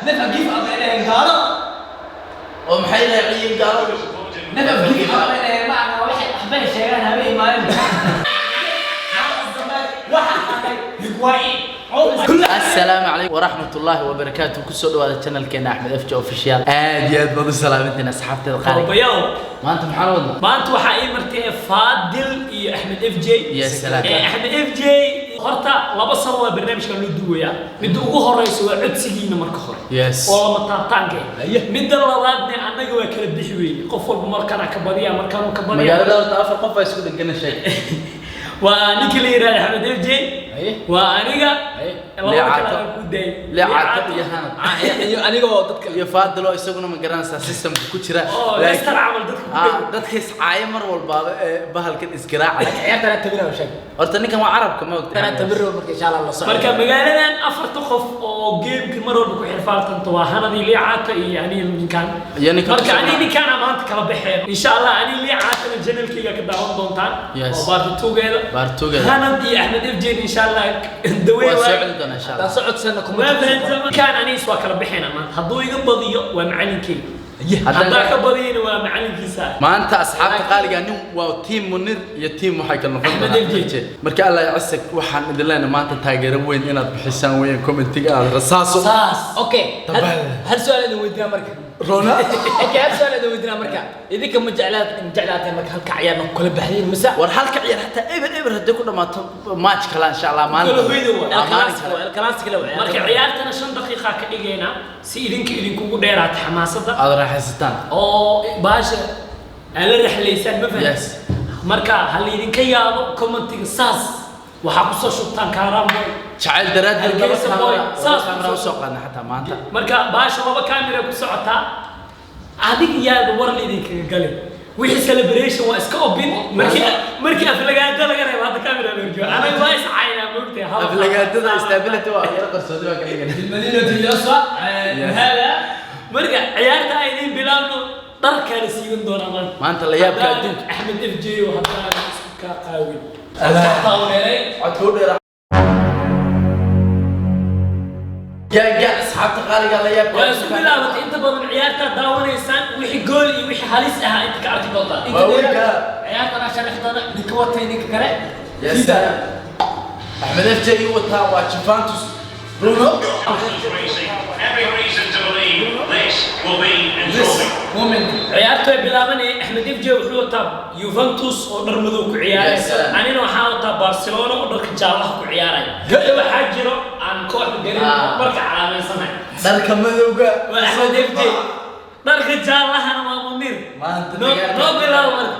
Never give up ay dhaheen gaalo. Oo maxay raaciyeen gaaladu? Never give up ay dhaheen, ma aha waxay waxbay sheegaan habeen maalin. Waxa ahay Higuain. Asalaamu calaykum waraxmat ullaahi wabarakaatu. Kusoo dhawaada channelkeena Axmed FJ Official. Aad iyo aad baad u salaamantiin asxaabteeda qaaliga. Babayow. Maanta maxaan wadnaa? Maanta waxaa ii martay Faadil iyo Axmed FJ. Ya salaam. Axmed FJ, horta 2 sano waa barnaamijkan loo duwayaa. Midda ugu horeysa waa codsigiina marka hore oo lama taabtaanka ah. Midda labaadna annaga waa kala bixi weyne, qof walba markana ka badiya, markaanu ka badiya. Magaalada horta afar qof baa isku dhegana sheeg. Waa ninka la yidhahda Axmed FJ, waa aniga, labada Leecato. kale aan ku daayay. Leecato iyo Hanad. Iyo anigoo dadka iyo Faadilo, isaguna ma garanaysaa systemka ku jira. Oo Leicester camal dadka ku dhegan. Dadka iscaaya mar walbaaba ee bahalkan isgaraacaya. Ciyaartana tabinayo sheeg. Horta ninkan waa carabka, ma ogta? Tana tabiro marka insha Allah la socdo. Marka magaaladan afarta qof oo gameka mar walba ku xirfaaltanto waa Hanadii, Liicaata iyo aniga ninkan. Iyo ninkan marka ku aniga socda. Ninkaan maanta kala baxeen insha Allah. Aniga Liicaatana channelkayga ka daawan doontaan oo part two-geeda. Part two-geeda. Hanad iyo Axmed FJ insha Allah dawey. Waa soo celi doonaa insha Haddaan Allah. socodsana kuma. Waa fahansan ninkaan, aniis waa kala baxeena maanta. Hadduu iga badiyo waa macalinkeyga, haddaa ka badiyana waa macalinkiisa. Maanta asxaabta qaaliga nin waa team Munir iyo team waxay kala noqon Axmed doonaan FJ. FJ. Marka Allah yacasag, waxaan idin leenahay maanta taageero weyn inaad bixisaan weeyaan, commentiga aad rasaaso. Saas. Okay. Tabal. Hal su'aal idin weydiinaa marka. Ronaldo. Okay, hal su'aal idin weydiinaa marka. Idinka ma jeclaateen marka halka ciyaar ma kula baxdiin mise? War halka ciyaar xataa eber eber haddii ku dhamaato, match kale insha Allah maalin Kala hoyda waa. Ah, El maalin Clasico, kale. El Clasico la Marka ciyaartana 5 daqiiqa ka dhigaynaa si idinka idinkugu dheeraata xamaasadda aad raaxaysataan oo baasha aad la rexlaysaan, ma fahamtid? Yes. Marka ha laydinka yaabo, commentiga saas waxaa kusoo shubtaan Kaaraan boy. Jacayl daraaddeed laba Hargeysa boy. kaamera, Saas laba kaamera usoo qaadnay xataa maanta. Marka baasha laba kaamera ku socotaa, adig yaaba war laydinkaga galin. Wixii celebration waa iska obin markii aflagaada laga reebo. Hadda kaamera la horjoogo, anaga waa iscaynaa, moogtahay. Aflagaadada stability waa yaro qarsoodi waa ka dhigan. المدينة اليسرى هذا. Marka ciyaarta ay idin bilaabno, dharkaa la siiban doonaa maanta. Maanta la yaabka Haddaan adduunka. Axmed FJ haddaan isku kaa qaawin taaweeray. Codka u dheera gaa asxaabta qaaliga la yaabka. Waa isku bilaabatay. Inta badan ciyaartaa daawanaysaan, wixii gool iyo wixii halis ahaa inta ka arki doontaan. Waa weyn kala. Ciyaartan aan sharixi doona ninka watay ninka kale. Ya salaam. Axmed FJ uu wataa waa Juventus, Ronaldo. Every reason to believe this will be enthralling. Moment. Ciyaartu ay bilaabanaya. Axmed FJ wuxuu wataa Juventus oo dhar madow ku ciyaaraya. Ya salaam. Anina waxaa wataa Barcelona oo dharka jaallaha ku ciyaaraya. Hadda waxaa jiro aan kooxda garin marka calaamaysanay. Dharka madowga. Waa Axmed FJ, dharka jaallahana waa Munir. Maanta noo dagaalka. Noo bilaabo marka.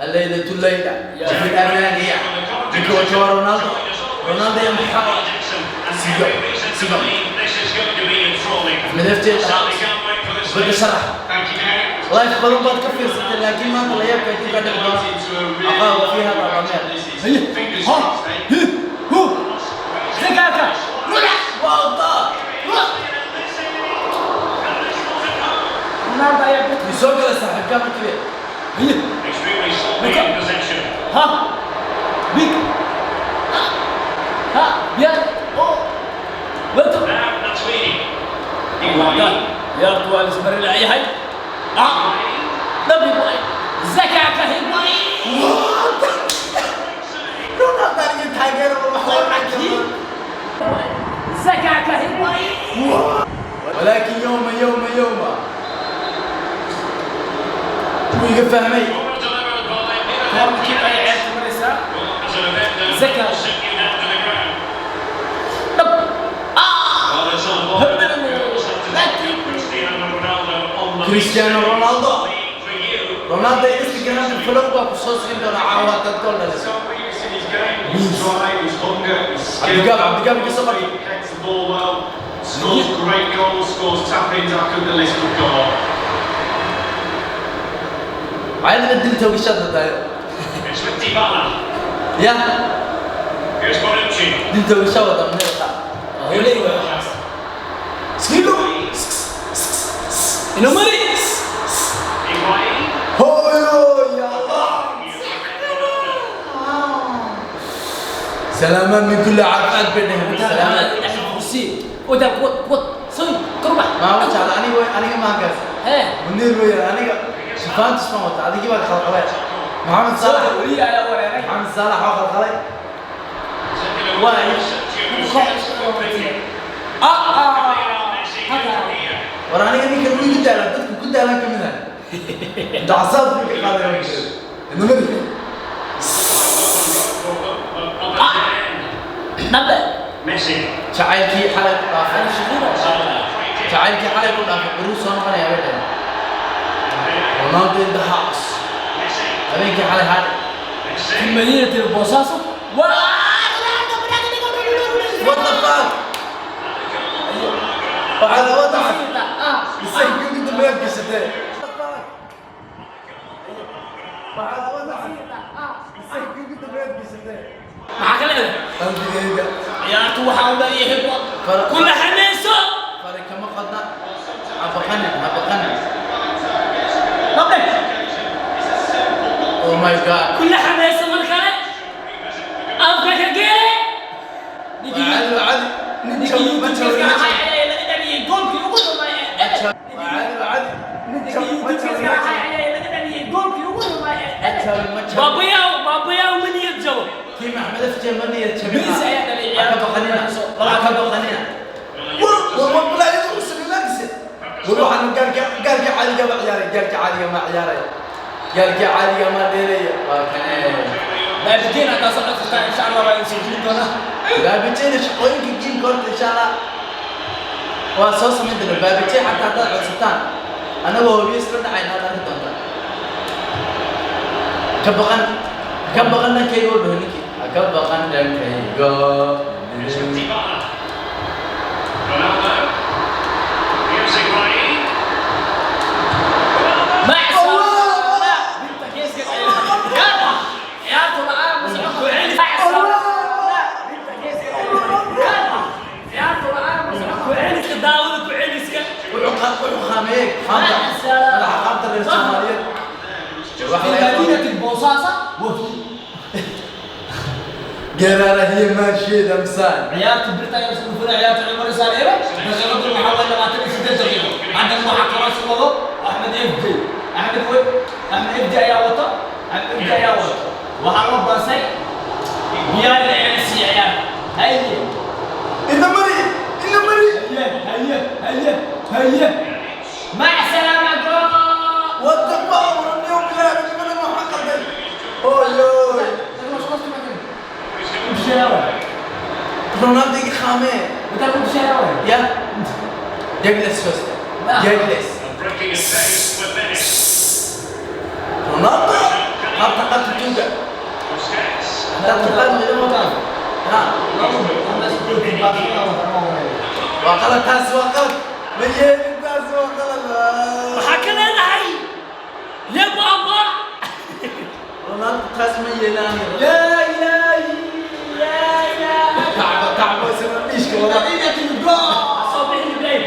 الليلة الليلة في الأمانية ninka wata waa Ronaldo. Ronaldo ya maxaa sigo sigo. This is going to be enthralling. Axmed FJ. Certainly can't wait for this. Badda sharax. Thank you, Derek. Live badan baad ka fiirsatay, laakiin maanta la yaabka adduunka dhici doona aqaa fi hada dameer. Fingers crossed, eh? Zakaaka. Wada. Ronaldo ayaa bit Soo gala saaxiibka markiiba. Extremely sloppy in possession. Ha big ha ya oh wato. Now, Matuidi. Higuain. Ciyaartu waa lismari layahay. Ah, dhab Higuain, Zakaaka, Higuain. Ronaldo aniga taageero wax. Zakaaka, Higuain. ولكن يوم يوم يوم wuu iga fahmay. Delivered by Cornerkii ay ciyaartu maraysaa. As a defender, Zaka. sit you down to the ground. Dhab. Well, it's on ball. Cristiano Ronaldo on the Cristiano Ronaldo. For you. Ronaldo Instagram follow baa ku soo siin doona caawa dad gool dhaliso. Weakness in his game, his drive, his hunger, his skill. Cabdigaab, Cabdigaab iga soo qabtay. Heads the ball well, scores great goals, scores tap-ins. I could the list could go on. Caadina dil toogashaad wadaayo. It's with Dybala. Ya. Here's Bonucci. Dil toogashaa wada meelka. Howley waa waxaas. Skido. Inuu mari. Higuain. Hooyo ya Allah. سلامان من كل عفاد بينهم سلامان. وده قوة قوة صوي كربح. Ma wajahda aniga aniga maankaas. Hee. Munir weeyaan aniga Juventus ma wata adigii baa khalkhalay. Maxamed Salah weli ayaa wareeray. Maxamed Salah waa khalkhalay. Waa war aniga ninka wuu igu daalaa dadku ku daalaan ka mid ah. Dacsaad buu ka qaaday inamadi. Dhabe. Messi. Jacaylkii xalay ku dhaafay. Jacaylkii xalay ku dhaafay beruu soo noqonayaa bay dhaheen. Ronaldo in the house. Messi. Habeenkii xalay xalay. Messi. في مدينة البوصاصة. What the fuck? Waxaa la wada isaga ugu dambeeyaad gashatee. Waxaa la wada isaga ugu dambeeyaad gashatee. Maxaa ka leedahay? Qalbigayga Ciyaartu waxaa u dhaliyay hibbo. Kula xameyso. Fari kama qadna. Ha baqanin, ha baqanin. Dhabe. Oh my God. Kula xameyso mar kale. Afka ka gele. Waa cadi, waa cadi. Nin Ninkii jab- ma YouTube-kiisa jabin, ma ahaa jabin. ayaa laga dhaliyay goolkii ugu dambeeyay ee Ebel. Waa cadi, waa cadi. Nin Ninkii jab- ma YouTube-kiisa jabin, ma ahaa jabin. ayaa laga dhaliyay goolkii ugu dambeeyay ee Ma Ebel. jabin, ma jabin. Baabayaw, baabayaw ma niyad jabo. Kii Maxamed Afjee ma niyad jabin. Messi ayaa dhaliyay Ha ka baqanina, ha ka baqanina. War, war, war, balaa idinku sameynaysa. War, waxaan gaalka caadiga ma ciyaaray, gaalka caadiga ma ciyaaray. Gaalka caadiga ma dheelaya. Waa kane. Baabijiin haddaa soo codsataa insha Allah waa idin soo jirin doonaa. Baabijeyna shaqooyinka giimka horta insha Allah waa soo samayn doonaa. Baabijey xataa haddaad codsataan anagoo hubiyo isla dhacayna aad arki doontaan. Ka baqan, ka baqan dhankayga oo dhaho ninkii. Ha ka baqan dhankayga. Dybala. Ronaldo. Here's Higuain. مع السلامة. Binta geeska ayaa- Ciyaartu la'aan ma socon karto. Mac salaama. Binta geeska ayaa- Ciyaartu la'aan ma socon Ku celiska daawada, ku celiska. Wuxuu khaameeyey qaanta. Madaxa qaanta reer Soomaaliyeed. Wax في laga qabo. مدينة البوصاصة وفي Geeraara hiyo maasheeda amsaan. ciyaartu birta ayaa isku furay ciyaartu cumar saareeba daqiiqadu waxaa weeye 28 daqiiqo haddan waxaa kaloo soo wado Axmed FD Axmed wey Axmed FD ayaa wato Axmed FD ayaa wato waxaa loo baasay Biyaal ayaa la siiyey ciyaarta haye Ina mari, ina mari. haye haye haye haye مع السلامة goal What the fuck? War, niyow bilaa nimadan waxaan qalday. Oy, oy. Ronaldo iga khaamee. Ya. Douglas Costa. Douglas. And breaking at pace with Venice. Ronaldo. Qabta qabta tuuga. Busquets. Qabta qabta tuuga. Ha. Waa qalad taas, waa qalad. Ma yeelin taas, waa qalad. Maxaa ka leedahay? Ya baaba. Ronaldo taas ma yeelaan. لا إله لا إله Kacbo kacbo isagoo dhiishka wada. مدينة الجول Soo bixin Ibrahim.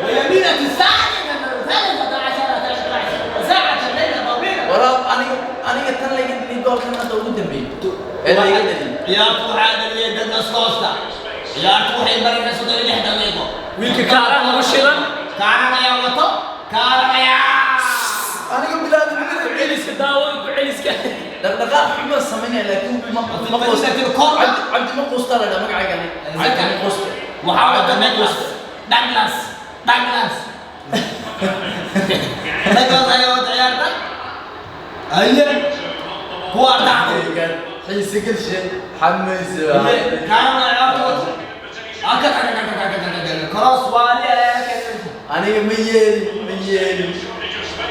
ويمينة الثالثة الثالثة عشرة ساعة الليلة طويلة Walaal aniga tan laga dilay goolkan hadda ugu dambeeyay. Ee laga dilay. ciyaartu waxaa dhaliyay Douglas Costa. Ciyaartu waxay maraysaa 36 daqiiqo. Wiilka kaaraha ugu shidan. Kaaran ayaa wato, Kaaran ayaa Aniga bilaad Ku celiska daawada, ku celiska. dhaqdhaqaaq xuma samaynaya laakiin ma ma quusta. Cabdi ma quusta la dhaha magacayga aniga. Cabdi ma quusta. waxaa wata Douglas Douglas Douglas Douglas ayaa wata ciyaarta. Haye kuwa dhacday. Xiise gelshe xamayse. Kaaran ayaa ciyaarta wata. Cross waali ayaa keenay. Aniga ma yeelin, ma yeelin.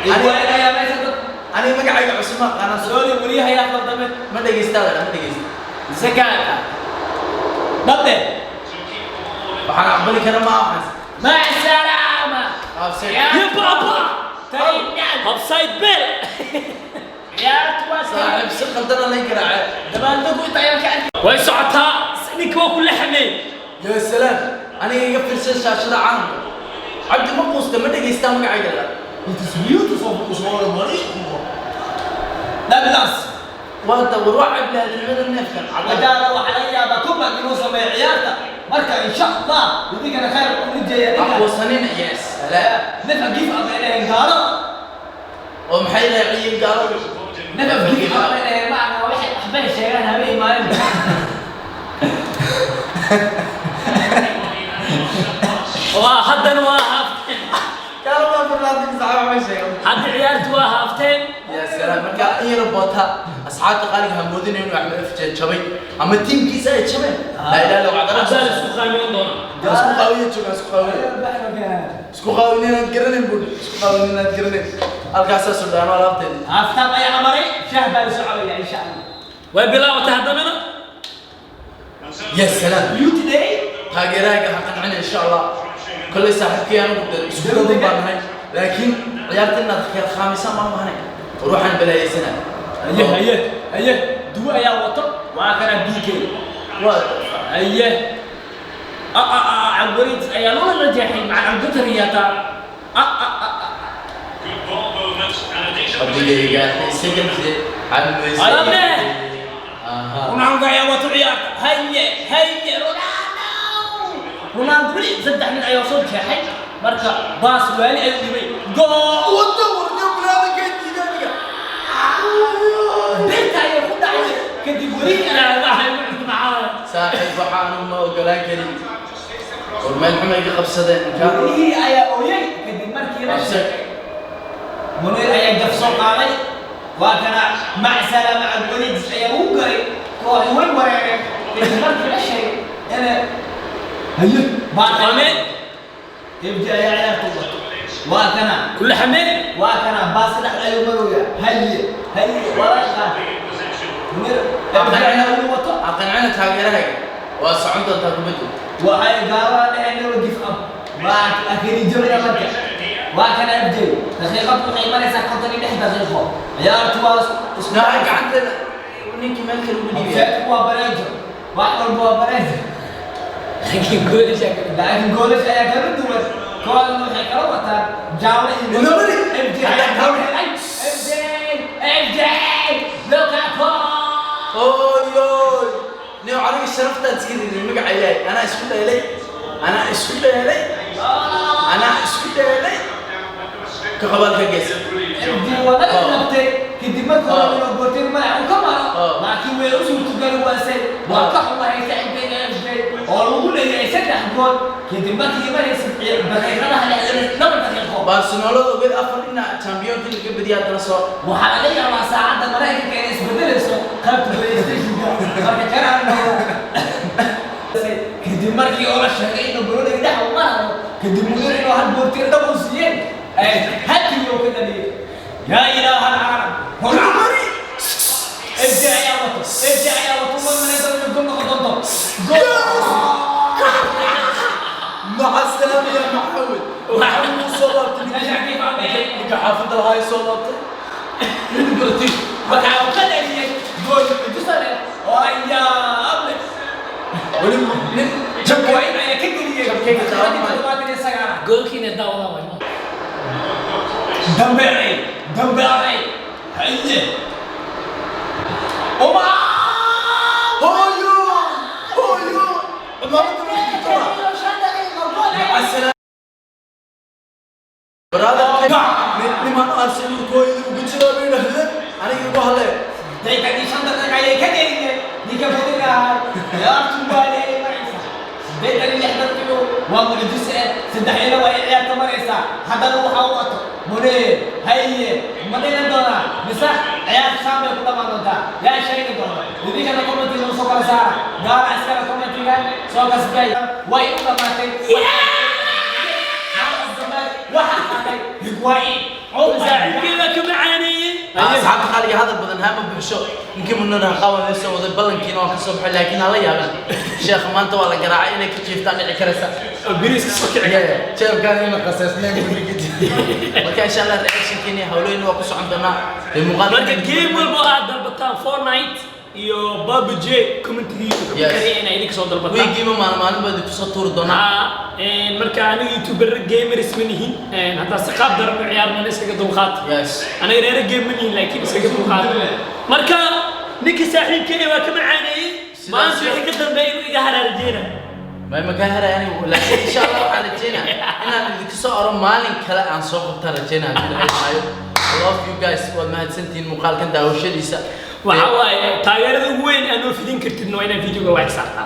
Higuain ayaa meesha dad Aniga magacayga cusub ma aqaana. Sorry, wariyaha ayaa khaldamay. Ma dhegeysta la dhaha, ma dhegeysta. Zakata. Dhabe. Waxaan aqbali kara ma aha waxaas. مع السلامة. Offside. Ya baaba. Offside bell. Ciyaartu waa Saaxiib si qaldan la garaacay. dabaaldegu inta ayaan ka arkay. Way socotaa. Ninka waa kula xameeyey. Ya salaam. Aniga iga fiirsan shaashada caalamka. Cabdi ma quusta, ma dhegeysta magacayga la. It is beautiful Douglas. Waa war waa cablaadnimada neefkan. Wadaana waxaa laga yaabaa kubad inuu sameeyo ciyaarta. Marka insha Allah idinkana khayr u rajeeya ninka. Aqoonsanina, yes, salaam. Never give up ay dhaheen gaalada. Oo maxay raaciyeen gaaladu? Never give up ay dhaheen, macna waxay waxbay sheegaan habeen maalin. Waa haddana waa haafteen. Gaalo waa furlaantin, saxaaba ma sheego. Hadda ciyaartu waa haafteen. Ya salaam. Marka in yar boota, asxaabta qaaliga, ha moodinayo inuu Axmed FJ jabay ama tiimkiisa ay jabeen. Laa ilaaha illa Haddaa la wacdara. isku qaamin doona. Isku qaawiye jooga, isku qaawiye, isku qaawin inaad garanayn buu, isku qaawin inaad garanayn. Halkaasaa sudhaano alaabteedi. Aftaab ayaa la maray, shaah baa la socodaya insha Allah. Way bilaabatay haddanana. Ya salaam. You today. Taageeraaga ha qancina insha Allah. Kolley saaxiibkii anigu de isku dhow baan nahay, laakiin ciyaarta inaad khiyaar khaamisaan baan mahanay, war waxaan balaayeysanaa. Haye haye haye, duwe ayaa wato, waa kana BK. Waa. Haye. Cagwariid ayaa loo rajaxay maca cagdutariyaata. Good ball movement and a decent Qabigayga xiise galse. Alabe! Ronaldo ayaa wato ciyaarta. Haye haye, Ronaldo, Ronaldo weli saddex nin ayaa soo jeexay, marka baas waali ayuu dhibay, gool! Wada warniyo bilaadanka diidaaniga. Birta ayay ku dhacay kadib weli. Saaxiib, waxaanu ma ogolaan karin, war meel xumay ka qabsadeen ninkaan. Welihii ayaa ooyay kadib markii la sheegay Munir ayaa jaf soo qaaday, waa kana mac salaama. Cabdiwaliid ayaa ugu galay kooxi, way wareereen kadib markii la sheegay in haye Xamee. FJ ayaa ciyaarta u wato, waa kana. Kulle xamee. Waa kana, baas dhex ayuu marooya. Haye haye, waa laga qaatay Munir. FJ ayaa weli wato. Ha qancina taageerahayga, waa socon doontaa kubaddu. Waxay gaalada dhaheen never give up, waa akini jabina. Marka waa kana FJ, daqiiqad waxay maraysaa 56 daqiiqo, ciyaartu waa isku Naa gacanteeda ninkii meel kale ugu dhiibaya. Offside waa bareejo, wax walba waa bareejo. Laakiin goolasha Laakiin goolasha ayaa kala duwan, kooxdan waxay kala wataan jaalle iyo Inamari! FJ ayaa kala helay. FJ, FJ, Lukaku! Oyoy, nin aniga sharaftaan iska ridin, magaca Ilaahay, anaa isku dheelay, anaa isku dheelay, anaa isku dheelay, ka qabaalka gees. FJ waa laga qabtay kadib markii hore inuu goortay madaxa uu ka maro, laakiin way u suurtagali waasay. Waa ka xumahay saaxiibkayga FJ oo lagu leeyahay saddex gool kadib markii maraysa daqiiqadaha 62 daqiiqo. Barcelonada ogeed afar dhinac championka laga badiyay, haddana soo Waxaa laga yaabaa saacadda Maraykanka inay isbedelayso qaybta PlayStationka marka kanaan kadib markii oo la sheegay inuu balooniga dhex u marayo, kadib Munir inuu hal goortiir dhab u siiyeen, hat-trick oo ka dhaliyay. Yaa ilaaha alcaalam, Ronaldo! FJ ayaa wato, FJ ayaa wato, ma malaysa inuu gool noqon doonto. Gool! Maca salaama ya Maxamed, waxaa uu soo laabtay ninka xaafadda lahaa soo laabtay nin British. Waxa uu ka dhaliyay gool mucjiso leh oo ayaab leh. Weli nin Jabka ayaa ka geliyay Jabkayga daawan maayo. 79. Goolkiina daawadaa way. Dembele, Dembele, haye, Omar! Hooyo, hooyo, cimaamada maca salaama brother. Niman Arsenal kooyada ugu jiraa bay yidhaahdeen, aniga igu hadleen. 85 daqiiqa ayay ka geliyeen ninka Munir ahaa, ciyaartu waali ayay maraysaa 86 daqiiqo, waa mucjise. 3-2 ay ciyaarta maraysaa. Haddana waxaa u wato Munir. Haye, ma dhigan doonaa mise ciyaarta saan bay ku dhamaan doontaa? Yaa sheegi doona? Idinkana commentiga usoo kala saara, gaara iskala commentiga soo kasbay. Way u dhamaatay, waxaa qaaday Higuain. Saaxiibkeeda ka macaaneeyey. Asxaabta qaaliga, hadal badan haama buuxsho. Ninkii munana qaban la soo waday, ballankiina waa ka soo baxay, laakiin hala yaabin, sheekha maanta waa la garaacay, inay ka jiiftaan dhici karaysa. Oo biriiska soo kici karta. Jeebkaan ina qasaasnayn buu. Marka insha Allah reactionkiini hawlooyin waa ku socon doonaa dee muuqaalka. Marka game walba oo aad dalbataan, Fortnite iyo PUBG, commentigiisa ku kariya inay idinka soo dalbataan. Wiigiiba maalin maalin baa idinku soo tuuri doonaa. Haa, marka aniga youtuber gamers ma nihin. Haddaa si qaab daran u ciyaarnana iskaga dulqaata. Aniga reere game ma nihin, laakiin iskaga dulqaata. Marka ninka saaxiibkay waa ka macaaneeyey. Maanta wixii ka dambeeya inuu iga haraarjeena. Ma ka haray anigu, laakiin insha Allah waxaan rajeynaa inaan idinka soo oro maalin kale aan soo qabtaan rajeynaa haddii Ilaahay maayo. I love you guys, waad mahadsantihiin muuqaalkan daawashadiisa. Waxaa waaye taageerada ugu weyn aad noo fidin kartidna waa inaad videoga like saartaa.